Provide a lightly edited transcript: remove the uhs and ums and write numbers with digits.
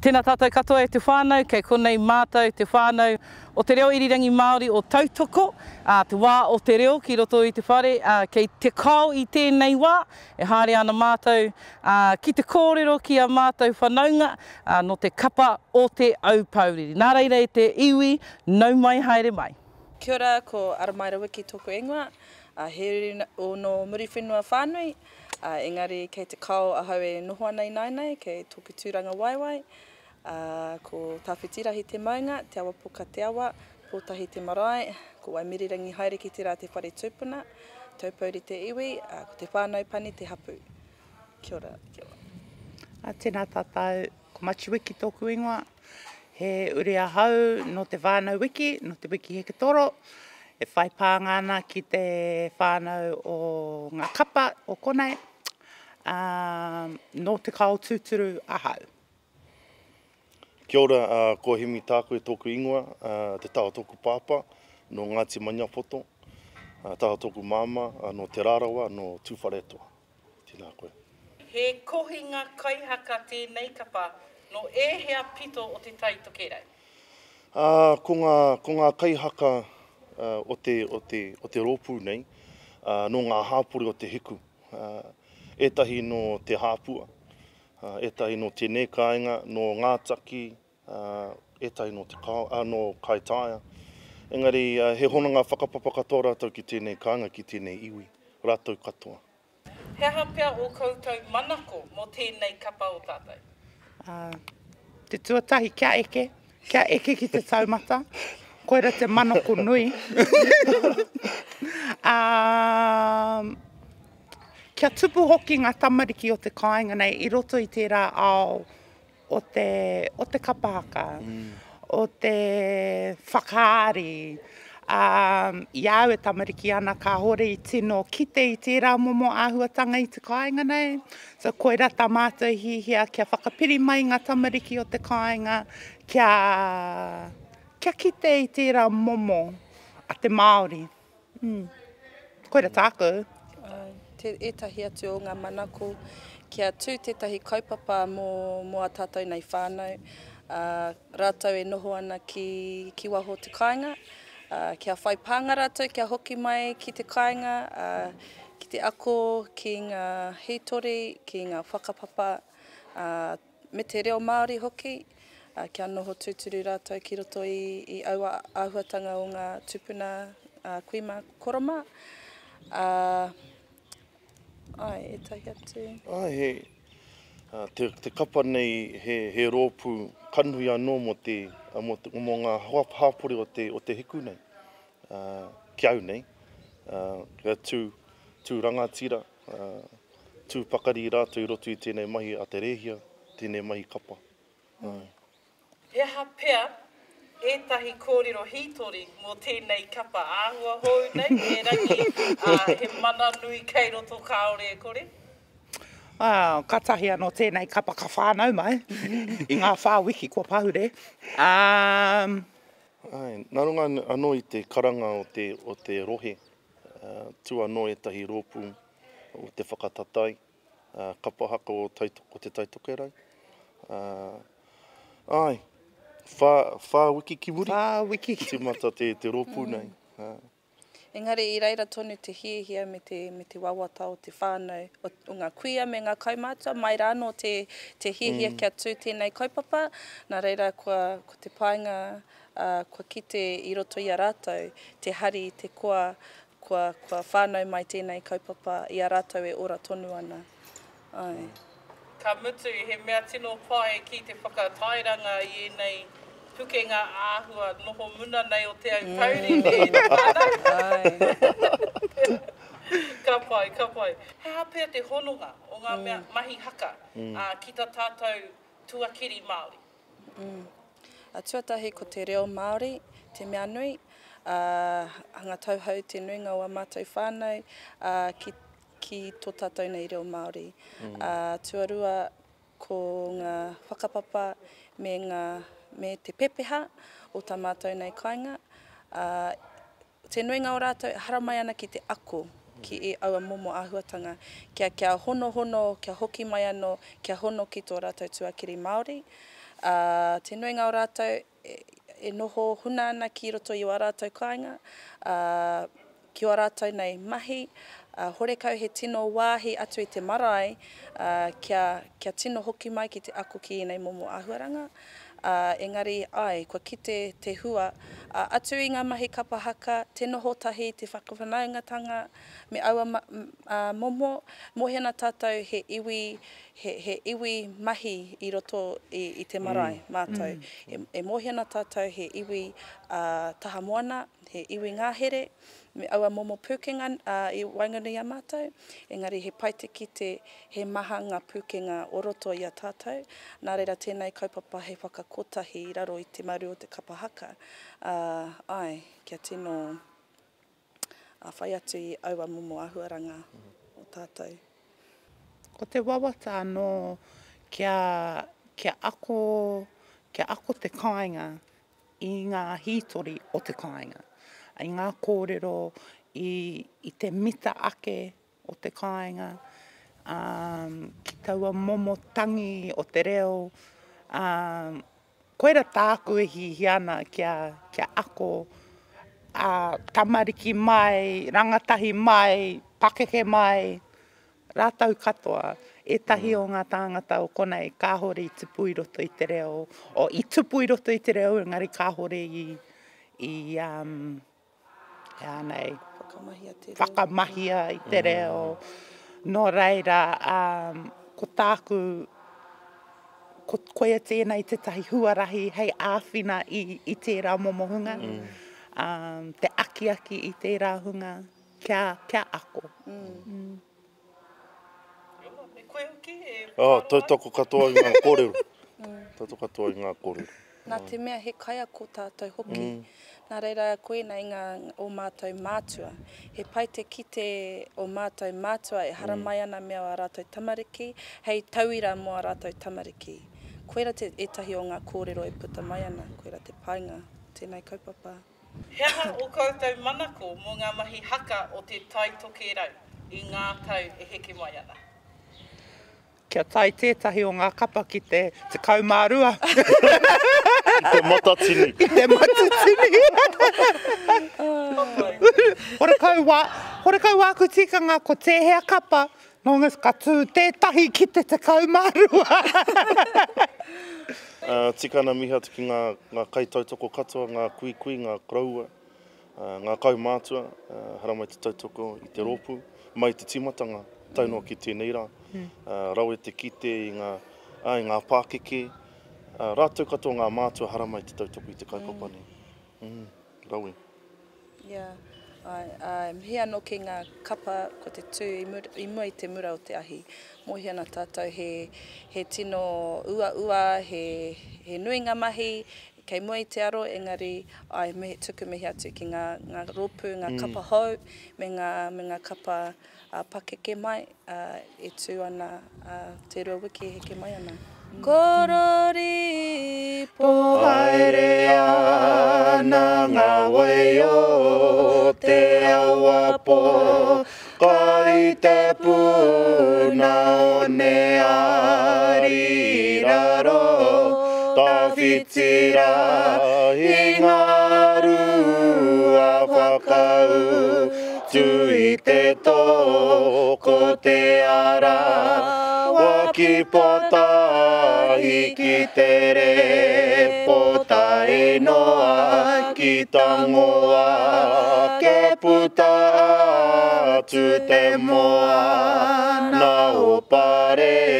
Tēnā tātou katoa e te whānau, kei konei mātou te whānau o Te Reo Irirangi Māori o Tautoko, ā, te wā o te reo ki roto i te whare, ā, kei Te Kao i tēnei wā, e haere ana mātou, ā, ki te kōrero ki a mātou whanaunga, ā, nō te kapa o Te Aupōuri. Nā reira e te iwi, nau mai haere mai. Kia ora, ko Aramaira Wiki tōku ingoa, ā, he uri nō Muriwhenua whānui, Ā, engari kei te kao ahau e noho ana ināianei, kei tōku tūrangawaewae, ā, ko Tawhitirahi te maunga, Te Awapoka te awa, Pōtahi te marae, ko Waimirirangi haere ki te rā te whare tūpuna, Taupouri te iwi, ā, ko Te Whānau Pani te hapū. Kia ora, kia ora. Ā, tēnā tātou, ko Matiu Wiki tōku ingoa. He uri ahau nō te whānau Wiki, nō te Wiki Heketoro, e whai pānga ana ki te whānau o ngā kapa o konei, ā, nō te kao tūturu ahau. Kia ora, ko Hemi Tākoe tōku ingoa, te taha o tōku pāpā, nō Ngāti Maniapoto, taha o tōku māmā, nō Te Rarawa, nō Tūwharetoa. Tēnā koe. He kohinga kaihaka tēnei kapa nō ēhea pito o Te Tai Tokerau? Ā, ko ngā, ko ngā kaihaka o te, o te, o te rōpū nei, ā, nō ngā hāpori o Te Hiku. Ā, ētahi nō Te Hāpua, ā, ētahi nō tēnei kāinga, nō Ngātaki, ā, ētahi nō Te Kao, ā, nō Kaitaia. Engari, he hononga whakapapa katoa rātou ki tēnei kāinga, ki tēnei iwi, rātou katoa. He aha pea ō koutou manako mō tēnei kapa o tātou? Ā, te tuatahi kia eke, kia eke ki te taumata, koira te manako nui. Ā, kia tupu hoki ngā tamariki o te kāinga nei i roto i tērā ao o te, o te kapa haka, o te whakaari, ā, i a au e tamariki ana kāore i tino kite i tērā momo āhuatanga i te kāinga nei. So koirā tā mātou hiahia kia whakapiri mai ngā tamariki o te kāinga kia, kia kite i tērā momo a te Māori. Mm. Koira tāku. Āe, te, ētahi atu o ngā manako, kia tū tētahi kaupapa mō, mō ā tātou nei whānau, ā, rātou e noho ana ki, ki waho o te kāinga, ā, kia whai pānga rātou kia hoki mai ki te kāinga, ā, ki te ako ki ngā hītori, ki ngā whakapapa, ā, me te reo Māori hoki, ā, kia noho tūturu rātou ki roto i, i aua āhuatanga o ngā tūpuna, ā, kui mā, koro mā. Ā, āe, ētahi atu. Āe, he, ā, te, te kapa nei he, he rōpū kanohi anō mō te, mō te, mō ngā hāpori o te, o te hiku nei, ā, ki au nei, ā, kia tū, tū rangatira, ā, tū pakari rātou i roto i tēnei mahi a te rēhia, tēnei mahi kapa. Āe. He aha pea ētahi kōrero hītori mō tēnei kapa āhua hou nei, erangi, ā, he mana nui kei roto kāore e kore? Ā, kātahi anō tēnei kapa ka whānau mai i ngā whā wiki kua pahure. Ā. Āe, nā runga anō i te karanga o te, o te rohe, tū anō ētahi rōpū o te whakataetae kapa haka o o Te Tai Tokerau. Āe, whā, whā wiki ki muri. Whā wiki ki muri. Tīmata te, te rōpū nei. Engari i reira tonu te hiahia me te, me te wawata o te whānau, o, o ngā kuia me ngā kaumātua, mai rānō te, te hiahia kia tū tēnei kaupapa, nā reira kua, ko te painga, ā, kua kite i roto i a rātou te hari, te koa, Kua, kua whānau mai tēnei kaupapa i a rātou e ora tonu ana. Āe. Ka mutu, he mea tino pai ki te whakatairanga i ēnei pukenga āhua noho muna nei o Te Aupōuri, nē, te whānau? Āe. Ka pai, ka pai. He aha pea te hononga o ngā mea mahi haka ki tā tātou tuakiri Māori? Tuatahi ko te reo Māori te mea nui, ā, hanga tauhou te nuinga o ā mātou whānau, ā, ki, ki tō tātou nei reo Māori. Ā, tuarua ko ngā whakapapa me ngā, me te pepeha o tā mātou nei kāinga, ā, Te nuinga o rātou e haramai ana ki te ako ki i aua momo āhuatanga, kia, kia honohono, kia hoki mai anō, kia hono ki tō rātou tuakiri Māori. Ā, te nuinga o rātou e noho huna ana ki roto i ō rātou kāinga, ā, ki ō rātou nei mahi, ā, horekau he tino wāhi atu i te marae, ā, kia, kia tino hoki mai ki te ako ki ēnei momo āhuaranga. Ā, engari, āe, kua kite te hua, ā, atu i ngā mahi kapa haka, te noho tahi, te whakawhanaungatanga, me aua ma, ā, momo, mōhio ana tātou he iwi, he, he iwi mahi i roto i, i te marae, mātou. E, e mōhio ana tātou he iwi, ā, taha moana, he iwi ngahere, me aua momo pūkenga i waenganui i a mātou, engari he pai te kite he maha ngā pūkenga o roto i a tātou, nā reira tēnei kaupapa hei whakakotahi i raro i te maru o te kapa haka, ā, āe, kia tino whai atu i aua momo āhuaranga o tātou. Ko te wawata anō kia, kia ako, kia ako te kāinga i ngā hītori o te kāinga, i ngā kōrero i, i te mita ake o te kāinga, ā, ki taua momo tangi o te reo, ā, koira tāku e hiahia ana kia, kia ako, ā, tamariki mai, rangatahi mai, pakeke mai, Rātou katoa, ētahi o ngā tāngata o konei kāore i tupu i roto i te reo, o, i tupu i roto i te reo engari kāore i, i, um, he aha nei, Whakamahia te reo. whakamahia i te reo. Nō reira, um, ko tāku, ko, koia tēnei tētahi huarahi hei āwhina i, i tērā momo hunga, um, te akiaki i tērā hunga. Kia, kia ako. Mm. Me koe hoki e Oh, tautoko katoa i ngā kōrero. Tautoko katoa i ngā kōrero. Nā te mea he kaiako tātou hoki. Nā reira koinei ngā o mātou mātua. He pai te kite o mātou mātua e haramai ana me ā rātou tamariki, hei tauira mō ā rātou tamariki. Koira te ētahi o ngā kōrero e puta mai ana, koira te painga o tēnei kaupapa. He aha ō koutou manako mō ngā mahi haka o Te Tai Tokerau i ngā tau e heke mai ana? Kia tae tētahi o ngā kapa ki te 12. I te matatini. I te matatini. Horekau wā, horekau wāku tikanga ko tēhea kapa, nō ngā ka tū tētahi ki te 12. Tika ana mihi atu ki ngā kaitautoko katoa, ngā kuikui, ngā koroua, ngā kaumātua, haramai te tautoko i te rōpū, mai te tīmatanga, tae noa ki tēnei rā. Rawe te kite i ngā, i ngā pākeke, rātou katoa ngā mātua haramai te tautoko i te kaupapa nei. Rawe. Yeah, āe, āe, mihi anō ki ngā kapa ko te tū i mura, i mua i te mura o te ahi. Mōhio ana tātou he, he tino uaua, he, he nui ngā mahi kei mua i te aro, engari, āe, mihi, tuku mihi atu ki ngā, ngā rōpū, ngā kapa hou, me ngā, me ngā kapa pakeke mai, ā, e tū ana ā te rua wiki e heke mai ana. Korori po haere ana ngā wai o te awa po kai te puna one ari raro tawhiti rā i ngā rua whakau Tu i te tō, ko te ara wa ki Potahi ki te repo tae noa ki Tangoa ke puta atu te moana o Pare.